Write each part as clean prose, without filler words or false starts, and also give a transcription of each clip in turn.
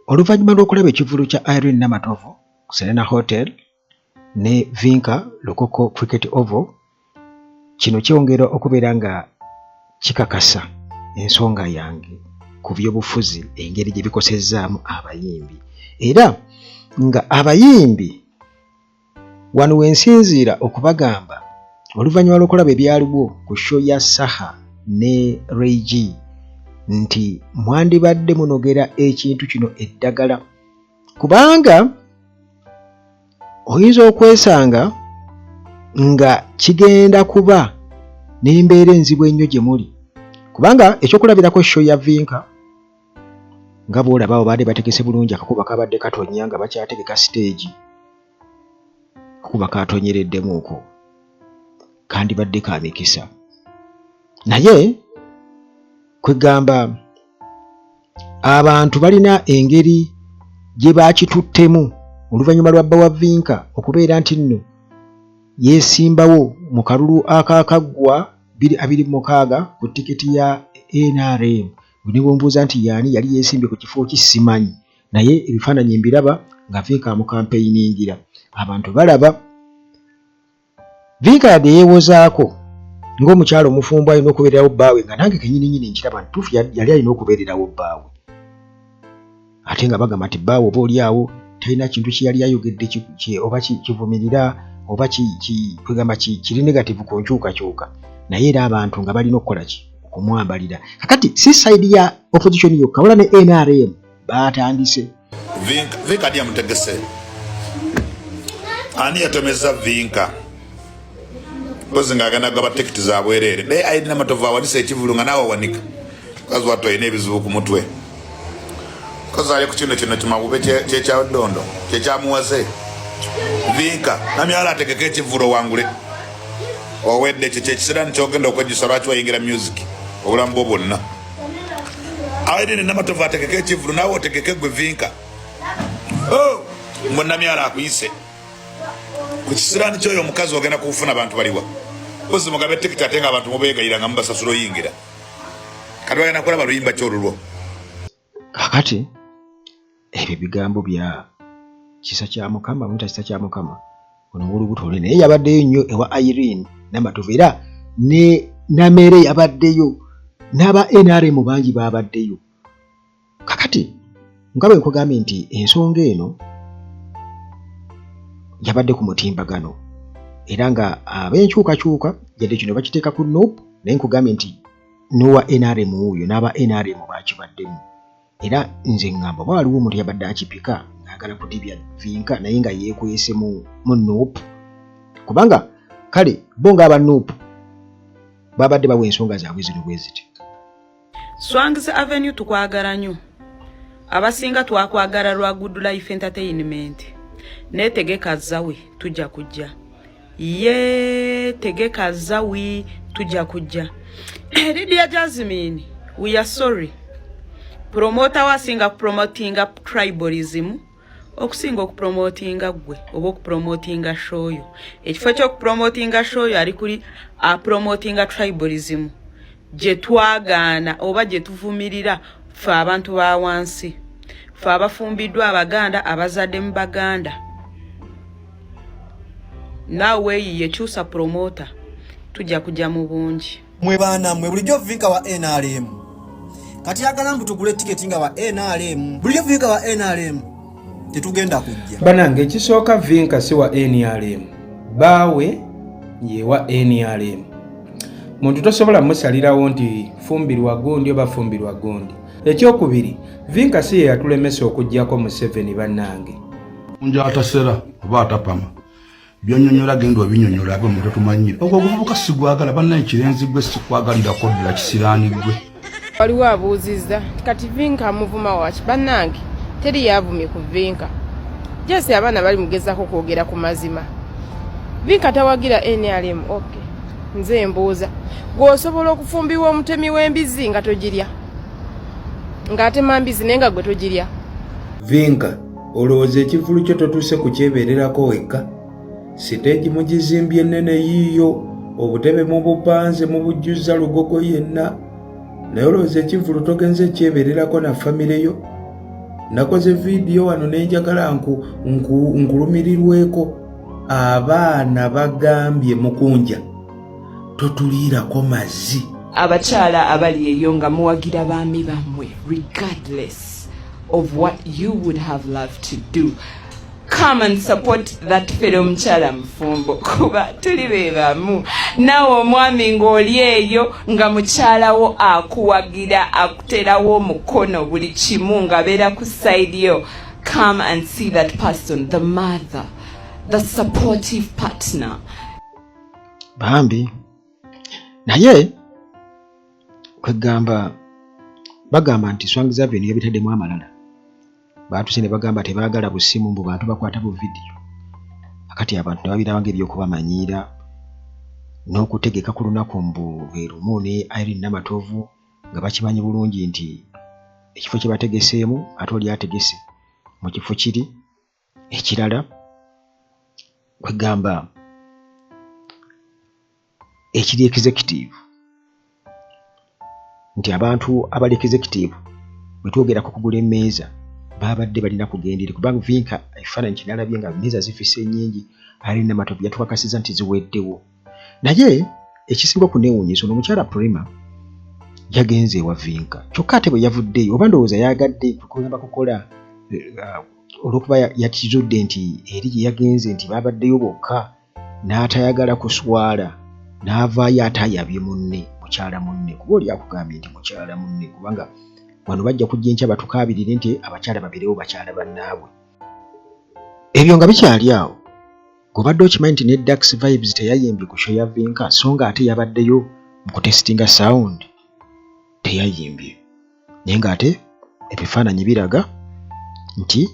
Oluvannyuma lw'okulaba ekivvulu kya Irene Namatovu ku Serena Hotel ne Vinka Lukoko Cricket Oval, kino kyongera okubeera nga kikakasa ensonga yange ku byobufuzi engeri gye bikosezzaamu abayimbi era nga abayimbi Wano we nsinziira okubagamba oluvannyuma lw'okulaba ebyaliwo ku show ya Saha ne Ray G nti mwandibadde munogera ekintu kino eddagala kubanga oyinza okwesanga nga kigenda kuba n'embeera enzibu ennyo gye muli kubanga ekyokulabirako show ya Vinka nga bw'olaba abo baadde bategese bulungi akakuba kabadde katonnya nga bakyategeka siteegi akakuba katonyereddemuuko kandibadde ka mikisa naye kwegamba abantu balina engeri gye bakituttemu oluvannyuma lwa bba wa Vinka okubeera nti nno yeesimbawo mu kalulu akaakaggwa 2026 ku tikiti ya nrm Ne bw'ombuuza nti y'ani yali yeesimbye ku kifo ki simanyi naye ebifaananyi mbiraba nga Vinka amukampeyiningira. Abantu balaba Vinka yadde yeewozaako ng'omukyala omufumbo alina okubeererawo bbaawe nga nange kennyini nnyini nkiraba nti tuufu yali alina okubeererawo bbaawe ate nga bagamba nti bbaawe oba oli awo talina kintu kye yali ayogedde oba kivumirira oba kwegamba kiri negativu ku nkyukakyuka naye era abantu nga balina okukola ki okumwambalira kakati si side ya opposition yokka wala ne nrm batandise. Vinka ani yamutegese? Ani yatomeza Vinka? Mpozi ng'agenda kugaba tikiti za bwereere naye ayina matovu awanise ekivulu nga naawe awanika mukazi wattu alina ebizibu ku mutwe mukazi ali ku kino kino kimawube kyekyadondo kyekyamuwaze Vinka namyala ategeke ekivulu owangule owedde ekyo kyekiseera nikyogenda okwejjusa lwaki wayingira music obulamu bwo bwonna awaidini namatovu ategeke ekivulu naawe otegeke gwe Vinka oh, mbu namyala akuyise ku kisiraani kyoyo omukazi ogenda kufuna abantu baliwa kozi mugabe tikiti ate nga abantu mubegayira nga mubasasula oyingira kati bagenda kulaba luyimba ki olulwo. Kakati ebyo bigambo bya kisa kya Mukama muyita kisa kya Mukama ono wolubuto olwe naye yabaddeyo nnyo ewa Irene Namatovu era ne Namere yabaddeyo n'aba NRM bangi baabaddeyo kakati nga bwe nkugambye nti ensonga eno yabadde ku mutimbagano era nga ab'enkyukakyuka yadde kino bakiteeka ku nup naye nkugambye nti n'owa nrm wuuyo n'aba nrm bakibaddemu era nze ŋŋamba oba waliwo omuntu yabadde akipika ng'agala kudibya vinka naye nga yeekwese mu mu nup kubanga kale bo ng'aba nup babadde bawa ensonga zaabwe zino bwe ziti. Swangz Avenue tukwagala nyo. Abasinga twakwagala lwa Good Life Entertainment. Ne tegeka zawi tujja kujja. Ye tegeka zawi tujja kujja. Lydia Jasmine, we are sorry. Promoter wasinga promotinga tribalism. Okusinga okupromotinga gwe oba okupromotinga show yo. Ekifo ky'okupromotinga show yo ali kuli apromotinga tribalism gye twagaana oba gye tuvumirira ffe abantu ba wansi, ffe abafumbiddwa Abaganda, abazadde mu Baganda. Naawe weeyiye kyusa promota, tujja kujja mu bungi. Mwe baana mwe bulijjo Vinka wa NRM kati yagala mbu tugule tiketi nga wa NRM bulijjo Vinka wa NRM tetugenda kujja. Banange ekisooka Vinka si wa NRM, baawe yewa NRM. Muntu tosobola musalirawo nti fumbirwa gundi oba fumbirwa gundi. Ekyokubiri Vinka si ye yatulemesa okuggyako Museveni bannange. Nja atasera oba atapama byonyonyola genda obinyonyola abe omuntu tumanyire ogwo oguvubuka sigwagala bannaye kirenzi gwe sikwagalirako ddala kisiraani gwe. Waliwo abuuzizza kati Vinka amuvuma waki bannange teri yaavumye ku Vinka jesi abaana bali mugezako kwogera ku mazima Vinka tawagira NRM ok nze mbuuza gwe osobola okufumbirwa omutemi w'embizzi nga togirya ng'atema mbizi naye nga gwe togirya. Vinka olowooza ekivvulu kyo totuuse kukyebeererako wekka? Siteegi mugizimbye nnene yiiyo, obutebe mubupanze mubujjuzza lugogo yenna, naye olowooza ekivvulu togenze kyebeererako na famire yo? Nakoze vidiyo wano ne njagala nkulumirirweko. Abaana bagambye mukunja totuliirako mazzi. Abakyala abali eyo nga muwagira baami bammwe, regardless of what you would have loved to do, come and support that fellow omukyala mufumbo, kuba tuli be bamu naawe. Omwami ng'oli eyo nga mukyalawo akuwagira, akuterawo omukono, buli kimu ng'abeera ku side yo, come and see that person, the mother, the supportive partner. Bambi, naye kwegamba bagamba nti Swangz Avenue yabitaddemu amalala. Baatuse ne bagamba tebaagala busimu, mbu bantu bakwata bu vidiyo. Akati abantu ne babiraba ng'ebyokubamanyiira n'okutegeka ku lunaku mbu lwe lumu ne Irene Namatovu, nga bakimanyi bulungi nti ekifo kye bategeseemu ate oli ategese mu kifo kiri ekirala. Kwegamba ekiri executive nti abantu abali executive bwe twogera ku kugula emmeeza babadde balina kugenda eri, kubanga Vinka ekifaananyi kinalabye nga emmeeza zifise nnyingi. Irene Namatovu yatukakasiza nti ziweddewo. Naye ekisinga okuneewuunyisa, ono omukyala Prima yagenze ewa Vinka, kyokka ate bwe yavuddeyo, oba ndowooza yagadde kugamba kukola olw'okuba yakizudde nti eri gye yagenze nti babaddeyo bokka, n'atayagala kuswala n'avaayo ate ayabye munne, mukyala munne, kuba oli akugambye nti mukyala munne, kubanga wano bajja kujja enkya batukaabirire nti abakyala babeerewo bakyala bannaabwe. Ebyo nga bikyali awo, gobadde okimanyi nti ne Dax Vibes teyayimbye ku show ya Vinka, so nga ate yabaddeyo mu kutestinga sound? Teyayimbye, naye ng'ate ebifaananyi biraga nti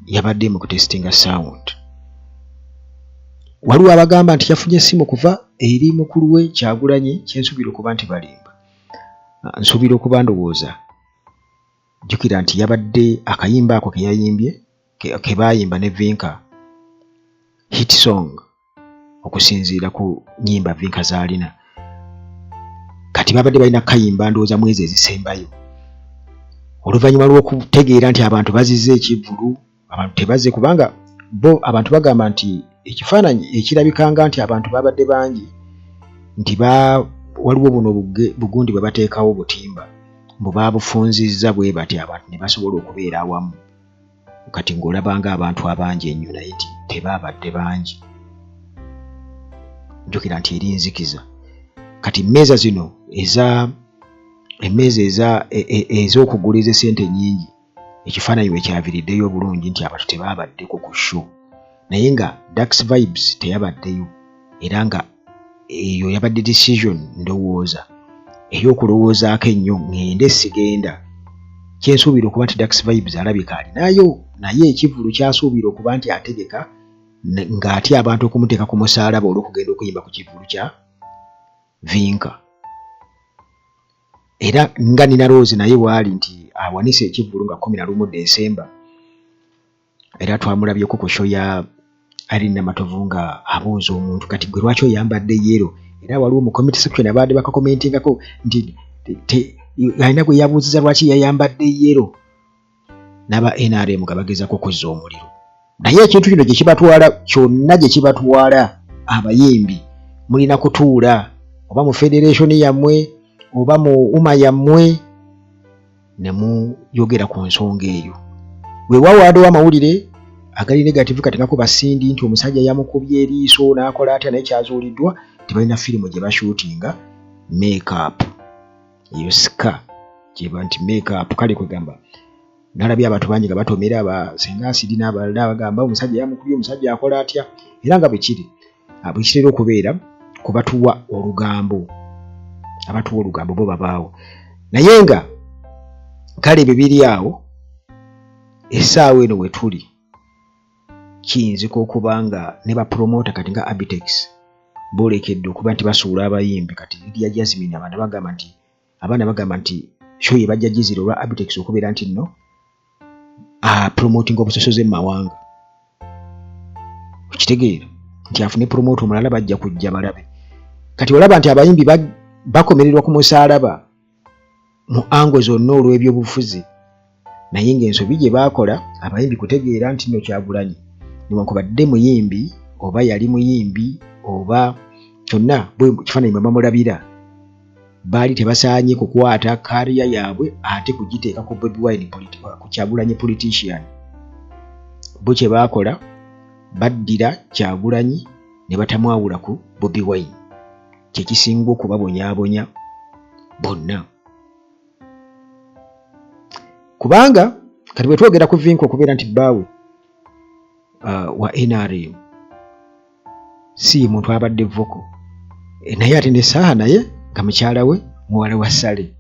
yabadde mu kutestinga sound. Waliwo abagamba nti yafunye essimu kuva eri mukulu we Kyagulanyi, kyensuubira okuba nti balimba. Nsuubira okuba ndowooza jjukira nti yabadde akayimba ako ke yayimbye, ke baayimba ne Vinka, hit song okusinziira ku nnyimba Vinka z'alina. Kati babadde balina kayimba ndowooza mwezi ezisembayo. Oluvannyuma lw'okutegeera nti abantu bazizza ekivvulu, abantu tebazze, kubanga bo abantu bagamba nti ekifaananyi ekirabikanga nti abantu babadde bangi nti waliwo buno bugundi bwe bateekawo butimba, mbu baabufunzizza bwe bati abantu ne basobola okubeera awamu. Kati ng'olabanga abantu abangi ennyo, naye nti tebaabadde bangi. Jjukira nti eri nzikiza. Kati mmeeza zino eza emmeeza eza ez'okugula ez'essente ennyingi, ekifaananyi we kyaviiriddeyo obulungi nti abantu tebaabaddeko ku show, naye nga Dax Vibes teyabaddeyo, era nga eyo yabadde decision ndowooza ey'okulowoozaako ennyo, ŋŋende sigenda. Kyensuubira okuba nti Dax Vibes alabika alinayo naye ekivvulu kyasuubira okuba nti ategeka, ng'atya abantu okumuteeka ku musaalaba olw'okugenda okuyimba ku kivvulu kya Vinka. Era nga Nina Rose naye waali nti awanise ekivvulu nga 11 Desemba, era twamulabyeko ku show ya Irene Namatovu nga abuuza omuntu, kati gwe lwaki oyambadde yellow? Era waliwo mu comment section abadde bakakomentingako nti alina gwe yabuuziza lwaki yayambadde yellow, n'aba NRM nga bagezako okuzza omuliro. Naye ekintu kino gye kibatwala kyonna, gye kibatwala abayimbi, mulina kutuula oba mu federation yammwe oba mu UMA yammwe ne muyogera ku nsonga eyo. Weewaawo waaddewo amawulire agali negative kati gakuba Cindy nti omusajja yamukubye eriiso n'akola atya, naye kyazuuliddwa tebalina firimu gye bashuutinga make-up eyo sika kyeba nti make-up. Kale kwegamba nalabye abantu bangi nga batomera ba senga Cindy n'abalala bagamba omusajja yamukubye, omusajja akola atya, era nga bwe kiri, bwe kitera okubeera kubatuwa olugambo, abatuwa olugambo bo babaawo. Naye nga kale ebyo biri awo, essaawa eno we tuli kiyinzika okuba nga ne bapromota kati nga Abitex boolekedde okuba nti basuula abayimbi. Kati Lydia Jasmine abaana bagamba nti show ye bajja gizira olwa Abitex okubeera nti nno apromotinga obusosoze mu mawanga. Okitegeera nti afune promoter omulala, bajja kujja balabe. Kati olaba nti abayimbi bakomererwa ku musaalaba mu ango zonna olw'ebyobufuzi. Naye ng'ensobi gye baakola abayimbi kutegeera nti nno Kyagulanyi newankubadde muyimbi oba yali muyimbi oba kyonna bwe kifaananyi mwe bamulabira, baali tebasaanye kukwata kaariya yaabwe ate kugiteeka ku Bobi Wine ku Kyagulanyi politician. Bo kye baakola baddira Kyagulanyi ne batamwawula ku Bobi Wine, kye kisinga okubabonyaabonya bonna. Kubanga kati bwe twogera ku Vinka okubeera nti bbaawe wa NRM si ye muntu abadde voko, naye ate ne Saha naye nga mukyala we muwala wa Sale,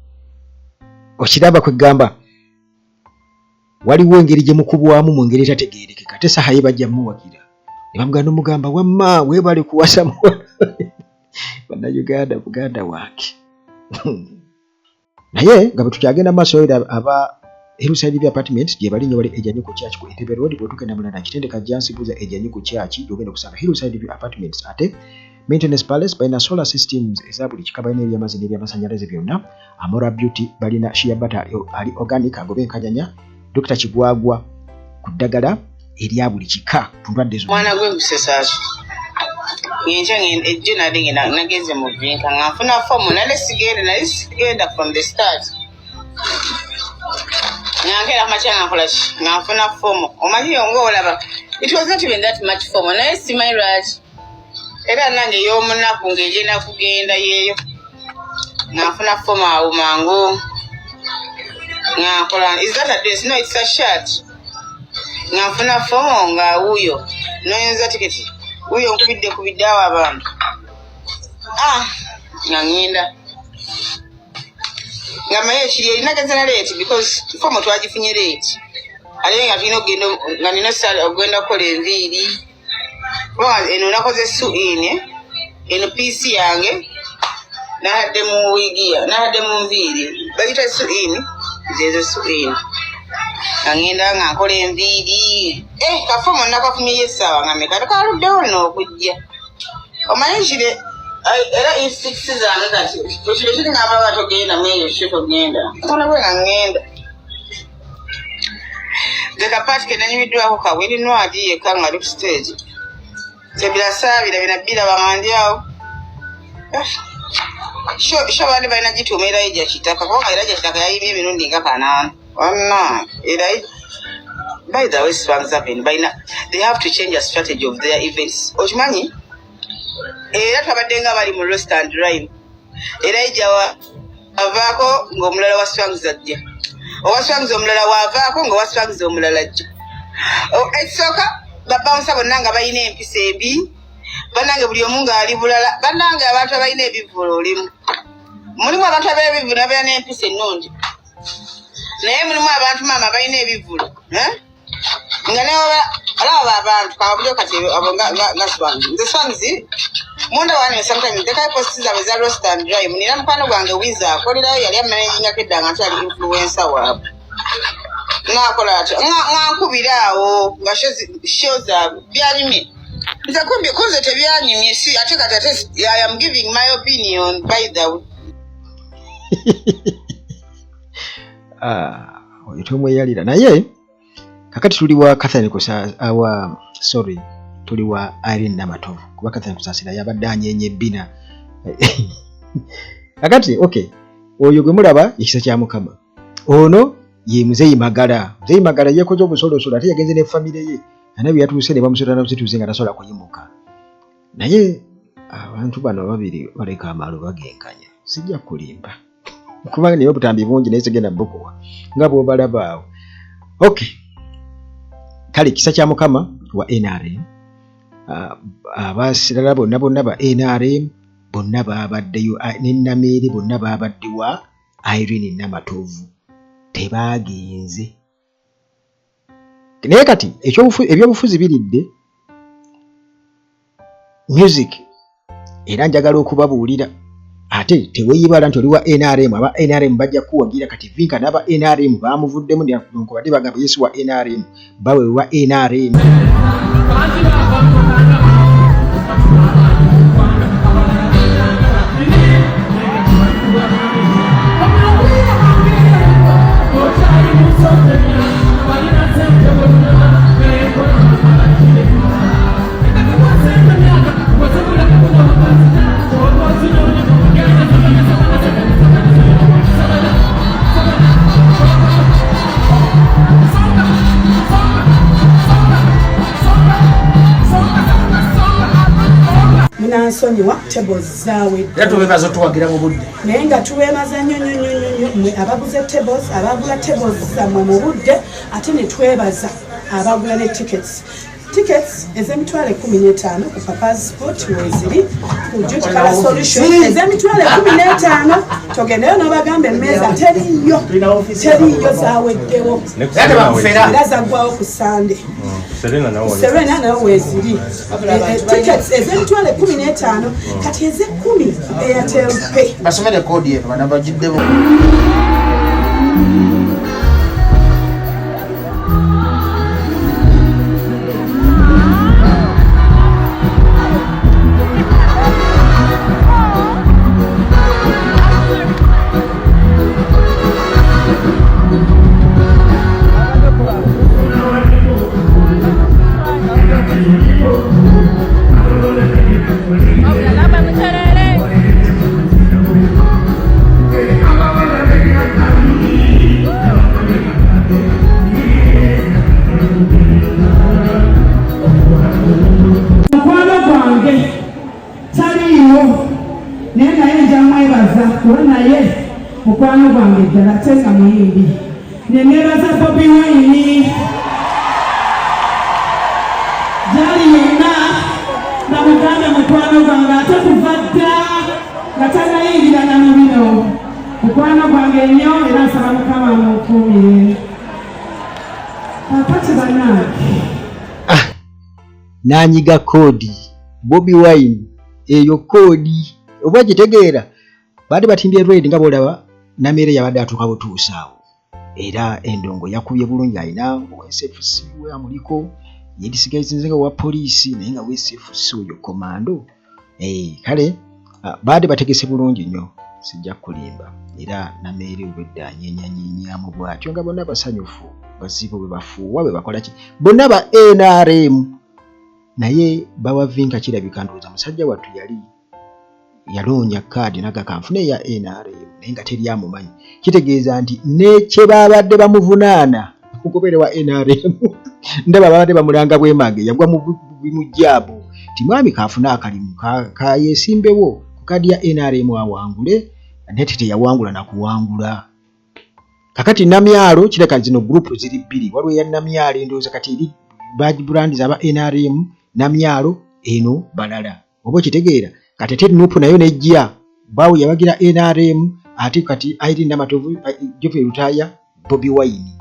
okiraba kwegamba waliwo engeri gye mukubwamu mu ngeri etategeerekeka. Ate Saha ye bajja muwagira ne bamugamba nomugamba wamma weebale kuwasa muwala Bannayuganda muganda wange. Naye nga bwe tukyagenda mu maaso era aba Hillside View Apartments gye bali nnyo, bali Ejanyi ku Church ku Entebbe Road. Bw'otuuka e Namulanda Kitende Kajjansi, buuza Ejanyi ku Church gy'ogenda okusanga Hillside View Apartments. Ate Maintenance Palace balina solar systems eza buli kika, balina eby'amazzi n'ebyamasannyalaze byonna. Amora Beauty balina shea butter ali organic agoba enkanyanya. Dokita Kigwagwa ku ddagala erya buli kika ku ndwadde zonna. Mwana gwe gusesaki ngenja ejjo nali ngenda nagenze mu vinka nga nfuna fomu nale sigenda nali sigenda from the start nga nkeera kumakya nga nkola ki nga nfuna fomu omanyi nga olaba it was not even that much fomu naye simanyi lwaki era nange ey'omunaku ng'egenda kugenda yeeyo nga nfuna fomu awo mangu nga nkola is that a dress no it's a shirt nga nfuna fomu nga wuuyo noyinza tiketi wuuyo nkubidde kubidde awo abantu ah nga ngenda nga maye ekiri eri nagenze na leeti because fomu twagifunye leeti ate nga tulina okugenda nga nina okugenda okukola enviiri kuba eno nakoze su in eno piisi yange nahadde mu wiigi nahadde mu nviiri bagita su in zezo su in nga ngenda nga nkola enviiri eh, kafomo nakafunyeyo essaawa nga meka kaluddewo nno okujja omanyi kire era instincts zange kati ekiro kiri ngamba ba togenda mweyo kyo togenda mwana bwe nga ngenda nze kapaati ke nanyumiddwako ka wirinwagi yekka nga ali ku siteegi tebira saabira bina biraba nga ndi awo ah, sho bandi balina gituuma Elijah Kitaka kubanga Elijah Kitaka yayimbye emirundi nga kanaana wanna Elijah by the way Swangz Avenue balina they have to change a strategy of their events okimanyi era twabadde nga bali mu roast and rhyme Elijah wa avaako ng'omulala wa Swangz ajja owa Swangz omulala waavaako nga owa Swangz omulala ajja ekisooka babawunsa bonna nga balina empisa embi banange buli omu ng'ali bulala banange abantu abalina ebivvulu olimu mulimu abantu abalina ebivvulu nabeera n'empisa ennungi naye mulimu abantu maama balina ebivvulu eh? nga neoba alaba abantu kabulyo kati abo nga Swangz nze Swangz munda wange sometimes ndekayo post zaabwe za roast and dry nina mukwano gwange wiza akolerayo yali amanagingako edda nga nkyali influencer waabwe ngakola atya nga nkubira awo nga show zaabwe byanyumye nze kumbi kunze tebyanyumye si ate kati ate I am giving my opinion by the way. Ah, oyo tomweyalira naye kakati tuli wa Catherine Kusa awa sorry tuli wa Irene Namatovu kuba Catherine Kusasira yabadde anyenye ebbina kakati okay oyo gwe mulaba ekisa kya Mukama ono ye Muzeeyi Magala. Muzeeyi Magala yeekoze obusolosolo ate yagenze ne famire ye naye bwe yatuuse ne bamusota nakusituuse nga tasobola kuyimuka naye abantu bano babiri baleka amalo bagenkanya sijja kulimba kubanga naye obutambi bungi naye sigenda bukuwa nga bwobalaba awo. Okay, kale kisa kya Mukama wa NRM, abasirala bonna bonna ba NRM bonna babaddeyo ne Nameere bonna babadde wa Irene Namatovu tebaagenze naye kati ebyobufuzi biridde music era njagala okubabuulira ate teweyibala nti oli wa NRM aba NRM bajja kuwagira kati Vinka n'aba NRM bamuvuddemu nkubadde bagamba yesu wa NRM bawe wa NRM. Munansonyiwa, tables zaawedde. Era tubebaza otuwagira mu budde. Naye nga tubeebaza nnyo nnyo nnyo nnyo nnyo mmwe abaguze tables, abagula tables zammwe mu budde, ate ne twebaza abagula ne tickets. Tickets ez'emitwalo 15 ku Papas Sport weeziri, ku Juti Color Solution ez'emitwalo 15. Togendeyo n'obagamba emmeeza teriiyo, teriiyo, zaweddewo. Era tebakufera. Era zaggwawo ku Sande. Serena nayo weeziri. Tickets ez'emitwalo 15, kati ez'ekkumi Airtel Pay. Basomere koodi eno bana bagiddemu. Mukwano gwange taliiwo, naye naye nja mwebaza kuba naye mukwano gwange ddala, ate nga muyimbi. Neneebaza Bobi Wine gyali yenna, namugambe mukwano gwange, ate kuva dda nga tanayingira na mu bino, mukwano gwange nnyo, era nsaba Mukama amukuumire. Kakati bannange, N'anyiga koodi Bobi Wine, eyo koodi oba gitegeera. Baadde batimbye red nga bwolaba. Nameere yabadde atuuka butuusa awo, era endongo yakubye bulungi. Alina SFC we amuliko, yedisigayizinze nga wa poliisi, naye nga SFC oyo komando. Kale baadde bategese bulungi nnyo, sijja kulimba. Era Nameere obwedda anyenyanyenyamu bw'atyo nga bonna basanyufu, bazibu bwe bafuuwa bwe bakola ki, bonna ba NRM. Naye bawavinka kirabika ndowooza musajja wattu yali yaloonya kaadi naga kanfune eya NRM, naye nga teri amumanyi. Kitegeeza nti ne kye babadde bamuvunaana okubeera wa NRM, ndaba babadde bamulanga bwemange, yagwa mu bimujjaabu ti mwami kanfune akalimu kayesimbewo ku kaadi ya NRM awangule, naye teyawangula nakuwangula. Kakati Namyalo kireka zino group ziri bbiri, waliwo eya Namyalo endowooza kati eri bagibulandiza aba NRM, Namyalo eno balala, oba okitegeera. Kati ate NUP nayo nejja bawo yabagira NRM, ate kati Irene Namatovu, Geoffrey Lutaaya, Bobi Wine.